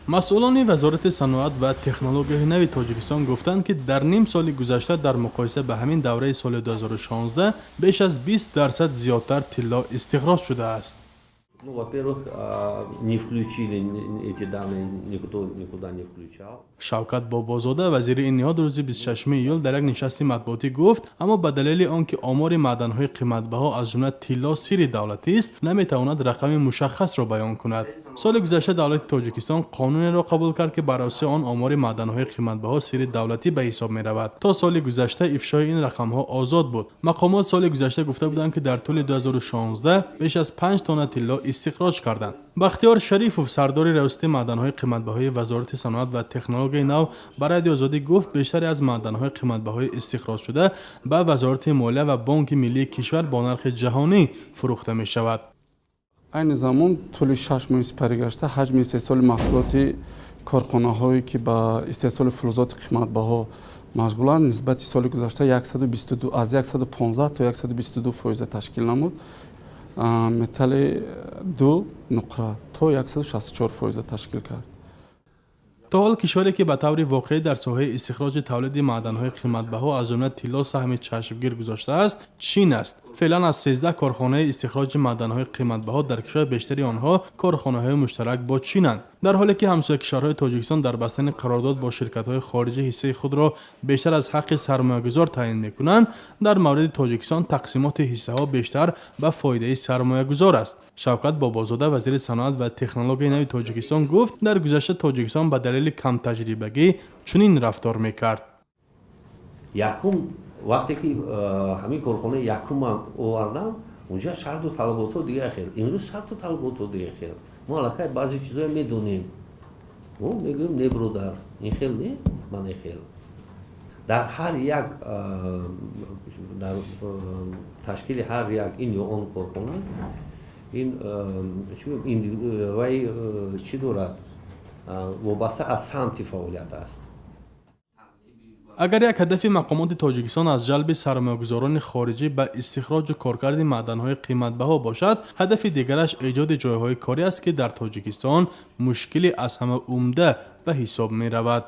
Масъулони Вазорати саноат ва технологияҳои нави Тоҷикистон гуфтанд, ки дар ним соли гузашта дар муқоиса ба ҳамин давраи соли 2016 беш аз 20% зиёдтар тилло истихроҷ шудааст. Ну, во-первых, не включили эти данные, никто никуда не включал. Шавкат Бобозода, вазири ин ниҳод, рӯзи 26 июл дар як нишасти матбуотӣ гуфт, аммо ба далели он ки омори маъданҳои қиматбаҳо, аз ҷумла тилло, сирри давлатист, наметавонад рақами мушаххасро баён кунад. Соли гузашта давлати Тоҷикистон қонунеро қабул кард, ки бар асоси он омори маъданҳои қиматбаҳо сирри давлатӣ ба ҳисоб меравад. То соли гузашта ифшои ин рақамҳо озод буд. Мақомот соли гузашта гуфта буданд, ки дар тӯли 2016 беш аз 5 тонна тилло истихроҷ карданд. Бахтиёр Шарифов, сардори Раёсати маъданҳои қиматбаҳои Вазорати саноат ва технологияи нав, ба Радиои Озодӣ гуфт, бештаре аз маъданҳои қиматбаҳои истихроҷшуда ба Вазорати молия ва Бонки миллии кишвар бо нархи ҷаҳонӣ фурӯхта мешавад. Айни замон тӯли 6 моҳи сипаригашта ҳаҷми истеҳсоли маҳсулоти корхонаҳое, ки ба истеҳсоли филизоти қиматбаҳо машғуланд, нисбати соли гузашта 122, аз 115 то 122% ташкил намуд. Металли ду нуқра то 164% ташкил кард. То ҳол кишваре, ки ба таври воқеӣ дар соҳаи истихроҷи тавлиди маъданҳои қиматбаҳо, аз ҷумла тилло, саҳми чашмгир гузоштааст, Чин аст. Феълан аз 13 корхонаи истихроҷи маъданҳои қиматбаҳо дар кишвар бештари онҳо корхонаҳои муштарак бо Чинанд. Дар ҳоле ки ҳамсоя кишварҳои Тоҷикистон дар бастани қарордод бо ширкатҳои хориҷӣ ҳиссаи худро бештар аз ҳаққи сармоягузор таъин мекунанд, дар мавриди Тоҷикистон тақсимоти ҳиссаҳо бештар ба фоидаи сармоягузор аст. Шавкат Бобозода, вазири саноат ва технологияи нави Тоҷикистон, гуфт, дар гузашта Тоҷикистон ба далели камтаҷрибагӣ чунин рафтор мекард. Якум, вақте ки ҳамин корхонаи якумам овардам, унҷа шарту талаботҳо дигар хел, имрӯз шарту талаботҳо дигар хел. Мо аллакай баъзе чизое медонем, мо мегӯем: «Не, бародар, ин хел не, ман ин хел». Дар ҳар як, дар ташкили ҳар як ин ё он корхона ин вай чӣ дорад, вобаста аз самти фаъолият аст. Агар як ҳадафи мақомоти Тоҷикистон аз ҷалби сармоягузорони хориҷӣ ба истихроҷу коркарди маъданҳои қиматбаҳо бошад, ҳадафи дигараш эҷоди ҷойҳои корӣ аст, ки дар Тоҷикистон мушкили аз ҳама умда ба ҳисоб меравад.